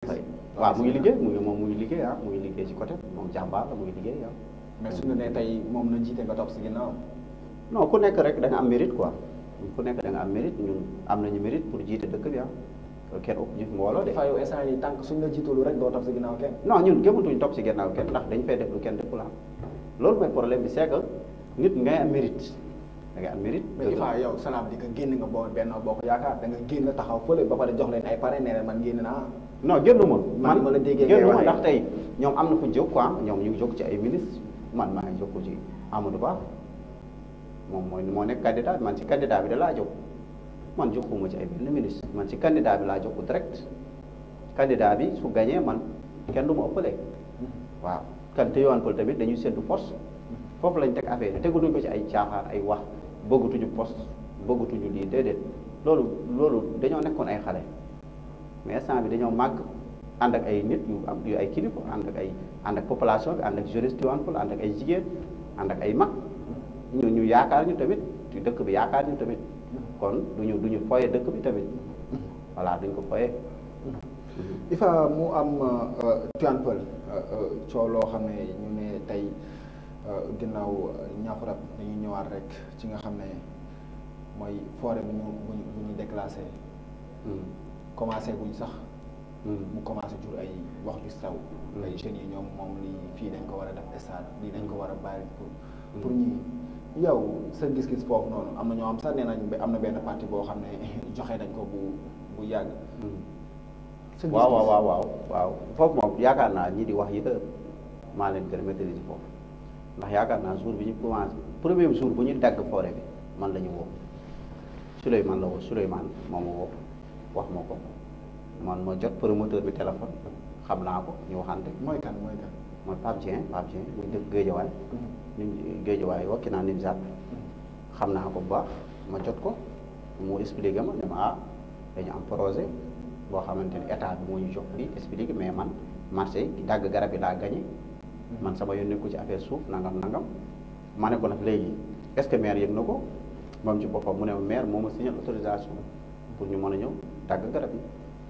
waaw mu ngi liggéey moom mu ngi liggéey mu ngi liggéey ci côté moom jàmbaar la mu ngi liggéey mais suñu ne tey moom na jiite nga topp si ginnaaw. non ku nekk rek da nga am mérite quoi ku nekk da nga am mérite ñun am nañu mérite pour jiite dëkk bi kenn ëpp ñu mbooloo de. Ifa yow instant yi tànk suñ la jiitalu rek doo topp si ginnaaw kenn. non ñun gëmatuñ topp si ginnaaw kenn ndax dañ fay def lu kenn deful loolu mooy problème bi c'est que nit ngay am mérite da ngay am mérite. mais Ifa yow salaam di nga génn nga boo benn bokk yaakaar da nga génn taxaw fële ba pare jox leen ay pare nee man génn naa. non génn ma ma la déggee génn ma ndax tey ñoom am na fu ñu jóg quoi ñoom ñu ngi jóg ci ay ministre man maa ngi jóg ci Amadou Ba moom moo nekk candidat man ci candidat bi da laa jóg man joxuma ci ay benn ministre man ci candidat bi laa jóg direct candidat bi su gagné man kenn du ma ëppale waaw kan te yoon pël tamit dañuy séntu force foofu lañ teg affaire yi tegutuñ ko ci ay caaxaan ay wax bëggatuñu poste bëggatuñu lii déedéet loolu dañoo nekkoon ay xale mais instant bi dañoo màgg ànd ak ay nit yu ay kilifa ànd ak population bi ànd ak jeunesse Tivaouane Peulh ànd ak ay jigéen ànd ak ay mag ñu yaakaar ñu tamit ci dëkk bi yaakaar ñu tamit kon duñu foye dëkk bi tamit voilà duñ ko foye. Ifa mu am Tivaouane Peulh coow loo xam ne ñu ne tey ginnaaw ñaaxurab dañuy ñëwaat rek ci nga xam ne mooy forêt bu ñu déclassé. commencé guñ sax. mu commencé jur ay wax ju saw. ay jeunes yi ñoom moom lii fii dañ ko war a def stade lii dañ ko war a bàyyi pour ñii yow sa gis-gis foofu noonu am na ñoo xam sax nee nañ am na benn parti boo xam ne joxe nañ ko bu yàgg. sa gis-gis waaw foofu moom yaakaar naa ñi di wax yi maa leen gën a maîtriser foofu ndax yaakaar naa jour bi ñu commencé premier jour bu ñu dagg forêt bi man la ñu woo Souleymane la woo Souleymane moom ma woo wax ma ko man ma jot promoteur bi téléphone xam naa ko ñu waxante. mooy kan mooy Pape Dieng muy dëkk Géejawaay. Géejawaay wakki naa Nimzaat xam naa ko bu baax ma jot ko mu expliqué ma ne ma dañu am projet boo xamante ni état bi moo ñu jox lii expliqué mais man marché dagg garab yi laa gagné man sama yoon nekku ci affaire suuf nangam ma ne ko nag léegi est-ce que maire yëg na ko moom ci boppam mu ne ma maire moo ma signé autorisation pour ñu mën a ñëw dagg garab yi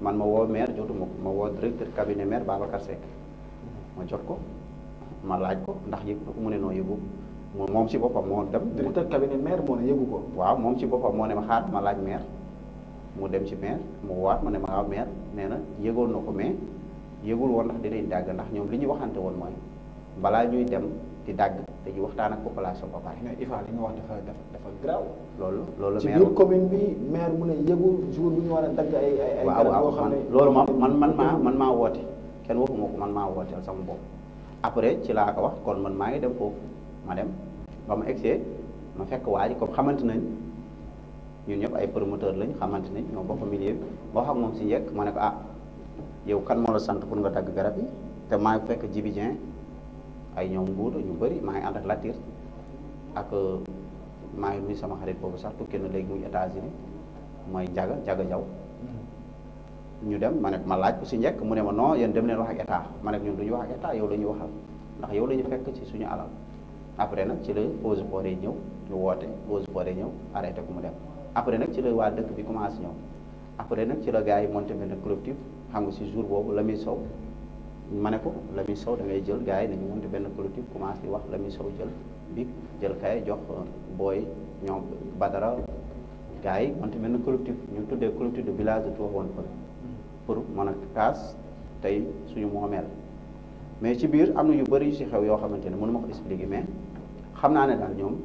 man ma woo maire jotuma ko ma woo directeur cabinet maire Babacar Seck ma jot ko ma laaj ko ndax yëg na ko mu ne noo yëgu moom ci boppam moo dem. directeur cabinet maire moo ne yëgu ko. waaw moom ci boppam moo ne ma xaar ma laaj maire mu dem ci maire mu waat ma ne ma waaw maire nee na yëgoon na ko mais yëgul woon ndax dinañ dàgg ndax ñoom li ñu waxante woon mooy balaa ñuy dem di dàgg dañuy waxtaan ak population ba pare. mais Ifa li nga wax dafa graw. loolu ci maire biir commune bi maire mu ne yëgul jour bu ñu war a dagg ay garab yoo xam ne loolu man maa woote kenn waxuma ko man maa wooteel sama bopp après ci laa ko wax kon man maa ngi dem foofu ma dem ba ma egsee ma fekk waa ji comme xamante nañ ñun ñëpp ay promoteur lañ xamante nañ ñoo bokk milieu bi boo xam moom si njëkk ma ne ko yow kan moo la sant pour nga dagg garab yi te maa ngi fekk Djibi Dieng ay ñoom nguuda ñu bëri maa ngi ànd ak Latir ak maa ngi nuyu sama xarit boobu sax tukki na léegi muy États-Unis mooy Jaga Jaw ñu dem ma ne ma laaj ko si njëkk mu ne ma non yéen dem leen wax ak état ma ne ñun du ñu wax ak état yow la ñuy waxal ndax yow la ñu fekk ci suñu alal après nag ci la eaux et forêts ñëw ñu woote eaux et forêts ñëw arrêté ko mu dem après nag ci la waa dëkk bi commencé ñëw après nag ci la gars yi monté benn collectif xam nga si jour boobu Lamine Sow ma ne ko Lamine Sow da ngay jël gars yi nañu monté benn collectif commencé di wax Lamine Sow jël bi jël kay jox booy ñoom Badara gars yi monté benn collectif ñu tuddee collectif de village de Tivaouane Peulh pour mën a kaas tey suñu moomeel mais ci biir am na yu bëri yu si xew yoo xamante ne mënu ma ko expliquer mais xam naa ne daal ñoom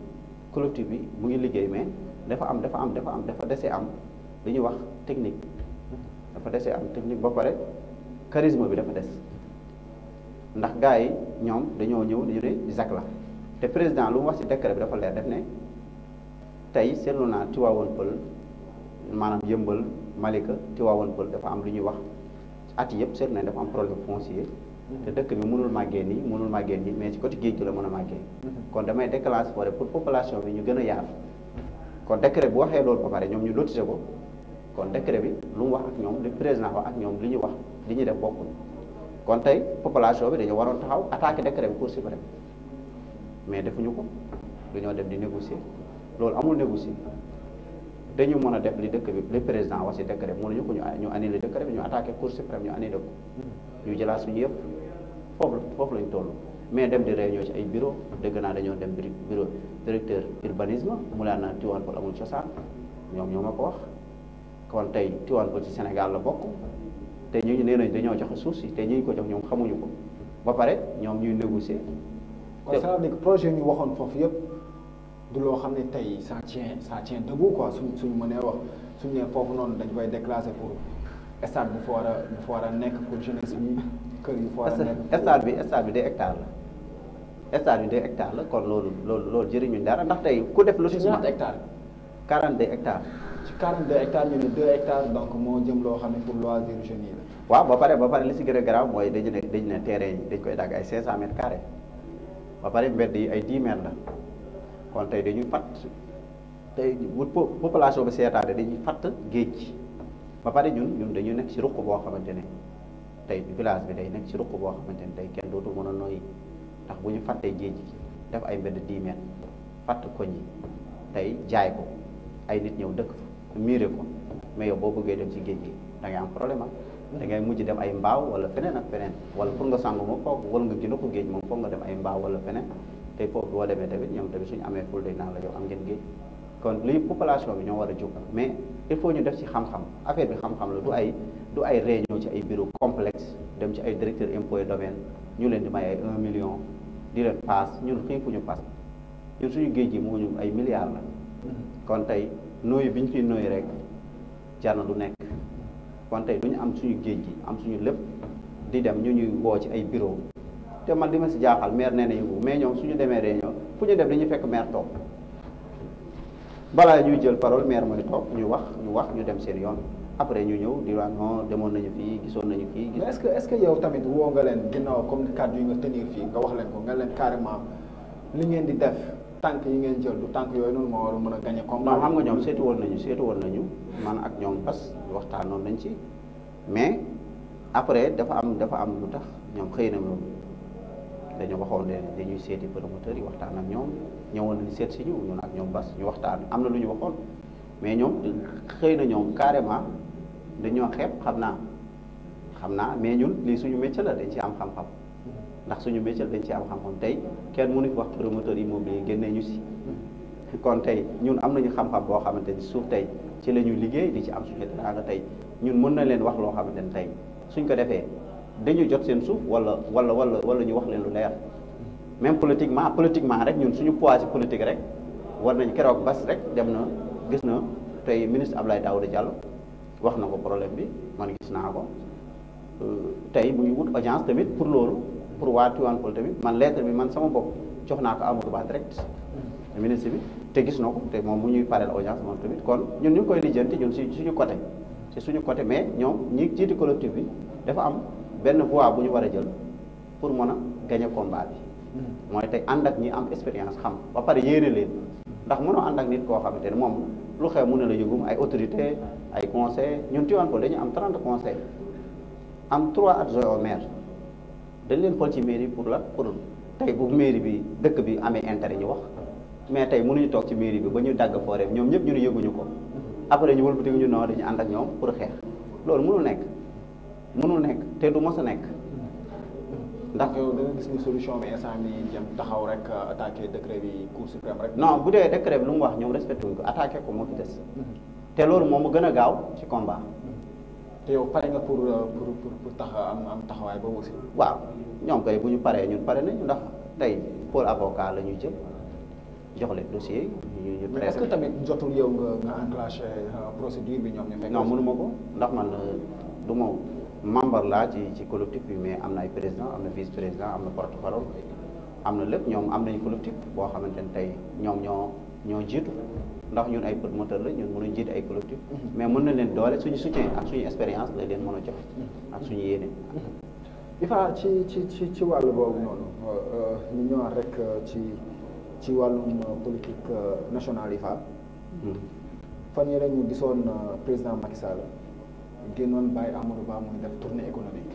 collectif bi mu ngi liggéey mais dafa desee am li ñuy wax technique dafa desee am technique ba pare charisme bi dafa des ndax gars yi ñoom dañoo ñëw dañu ne ZAC la te président lu mu wax ci décret bi dafa leer def ne tey seetlu naa Tivaouane Peulh maanaam Yëmbal Malika Tivaouane Peulh dafa am lu ñuy wax at yëpp seetlu nañ dafa am problème foncier te dëkk bi mënul màggee nii mais ci côté géej gi la mën a màggee kon damay déclencher forêt pour population bi ñu gën a yaatu kon décret bu waxee loolu ba pare ñoom ñu lotisé ko kon décret bi lu mu wax ak ñoom li président wax ak ñoom li ñu wax li ñuy def bokkul kon tey population bi dañoo waroon taxaw attaqué décret bi Cour suprême mais defuñu ko dañoo dem di négocier loolu amul négocier dañu mën a def li dëkk bi li président wax si décret mënuñu ko ñu annulé décret bi ñu attaqué cour suprême ñu annulé ko ñu jëlaat suñu yëpp foofu lañ toll mais dem di réunion ci ay bureau dégg naa dañoo dem bureau directeur urbanisme mu laan na Tivaouane Peulh amul cosaan ñoom ñoo ma ko wax kon tey Tivaouane Peulh ci Sénégal la bokk te ñu nee nañ dañoo joxe suuf si te ñi ko jox ñoom xamuñu ko ba pare ñoom ñuy négocier. kon ça veut dire que projet ñu waxoon foofu yëpp du loo xam ne tey ça tient debout quoi suñ mënee wax suñ nee foofu noonu dañ koy déclasser pour stade bu fa war a nekk pour jeunesse bi kër yu fa war a nekk. stade bi 2 hectares la stade bi 2 hectares la kon loolu jëriñu dara ndax tey ku def lotissement. ñaata hectares. 42 hectares. ci 42 hectares ñu ne 2 hectares donc moo jëm loo xam ne pour loisir jeunes yi la. waaw ba pare li si gën a grave mooy dañu ne terrain yi dañ koy dagg ay 500 mètres carrés ba pare mbedd yi ay 10 mètres la kon tey dañuy fatt tey bu population bi seetaane dañuy fatt géej gi ba pare ñun dañu nekk ci ruq boo xamante ne tey village bi day nekk ci ruq boo xamante ne tey kenn dootul mën a noyyi ndax bu ñu fattee géej gi def ay mbedd 10 mètres fatt koñ yi tey jaay ko ay nit ñëw dëkk fa miire ko mais yow boo bëggee dem ci géej gi da ngay am problème da ngay mujj dem ay mbaaw wala feneen ak feneen wala pour nga sangu moom foog wala nga gën a ko géej moom foog nga dem ay mbaaw wala feneen tey foofu boo demee tamit ñoom tamit suñu amee ful day naan la yow am ngeen géej kon lii population bi ñoo war a jóg mais il faut ñu def ci xam-xam affaire bi xam-xam la du ay réunion ci ay bureau complexe dem ci ay directeur impôt et domaine ñu leen di may ay 1 million di leen paas ñun xiifuñu paas ñun suñu géej gi moo ñu ay milliards la kon tey nooyu bi ñu ciy nooyu rek jar na du nekk kon tey du ñu am suñu géej gi am suñu lépp di dem ñu ñuy woo ci ay bureau te man li ma si jaaxal maire nee na yëngu mais ñoom suñu demee réunion fu ñu def dañuy fekk maire toog balaa ñuy jël parole maire mooy toog ñu wax ñu dem seen yoon après ñu ñëw di wax non demoon nañu fii gisoon nañu fii. mais est-ce que yow tamit woo nga leen ginnaaw comme kàddu yi nga tenir fii nga wax leen ko nga leen carrément li ngeen di def tànk yi ngeen jël du tànk yooyu noonu moo war a mën a gagner combat. non xam nga ñoom seetu woon nañu man ak ñoom parce que waxtaanoon nañ ci mais après dafa am lu tax ñoom xëy na moom dañoo waxoon ne dañuy seeti promoteurs yi waxtaan ak ñoom ñëwoon nañu seet si ñun ak ñoom bas ñu waxtaan am na lu ñu waxoon mais ñoom xëy na ñoom carrément dañoo xeeb xam naa mais ñun lii suñu métier la dañ ci am xam-xam ndax suñu métier dañ ci am xam-xam tey kenn mënu fi wax promoteur immobilier génnee ñu si kon tey ñun am nañu xam-xam boo xamante ni suuf tey ci la ñuy liggéey di ci am suñu teraanga tey ñun mën na leen wax loo xamante ni tey suñ ko defee dañu jot seen suuf wala ñu wax leen lu leer même politiquement rek ñun suñu poids ci politique rek war nañ keroog bas rek dem na gis na tey ministre Abdoulaye Daouda Diallo wax na ko problème bi man gis naa ko tey bu ñu wut audience tamit pour loolu pour waa Tivaouane Peulh tamit man lettre bi man sama bopp jox naa ko Amadou Ba direct ministre bi te gis na ko te moom mu ñuy pareel audience moom tamit kon ñun ñu ngi koy lijjanti ñun suñu côté mais ñoom ñi jiiti collectif bi dafa am benn voie bu ñu war a jël pour mën a gagner combat bi mooy tey ànd ak ñi am expérience xam ba pare yéene leen ndax mënoo ànd ak nit koo xamante ne moom lu xew mu ne la yëgum ay autorité ay conseil ñun Tivaouane Peulh dañu am 30 conseils am 3 adjoints au maire dañ leen fal ci mairie pour tey bu mairie bi dëkk bi amee intérêt ñu wax mais tey mënuñu toog ci mairie bi ba ñu dagg forêt ñoom ñëpp ñu ne yëguñu ko après ñu wëlbati ñu noo dañu ànd ak ñoom pour xeex loolu mënul nekk te du mos a nekk ndax yow da nga gis ni solution bi instant bi jëm taxaw rek attaqué décret bi cour suprême rek. non bu dee décret bi lu mu wax ñoom respecté wuñ ko attaqué ko moo fi des te loolu moom mu gën a gaaw ci combat. te yow pare nga pour tax am taxawaay boobu aussi. waaw ñoom kay bu ñu paree ñun pare nañu ndax tey pôle avocat la ñuy jël jox leen dossier ñu mais est-ce que tamit jotul yow nga enclenché procédure bi ñoom ñu fekk. non mënuma ko ndax man du ma membre laa ci collectif bi mais am na ay président am na vice président am na porte-parole am na lépp ñoom am nañu collectif boo xamante ne tey ñoom ñoo jiitu ndax ñun ay promoteur la ñun mënuñ jiite ay collectif mais mën na leen doole suñu soutien ak suñu expérience la leen mën a jox ak suñu yéene. IFA ci wàllu boobu noonu ñu ñëwaat rek ci wàllum politique nationale IFA. fan yii rek ñu gisoon président Macky Sall génnoon bàyyi Amadou Ba muy def tournée économique.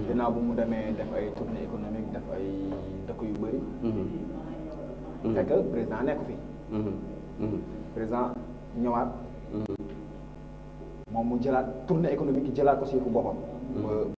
ginnaaw bu mu demee def ay tournée économique def ay dëkk yu bëri. fekk président nekk fi. président ñëwaat moom mu jëlaat tournée économique yi jëlaat ko si yëfu boppam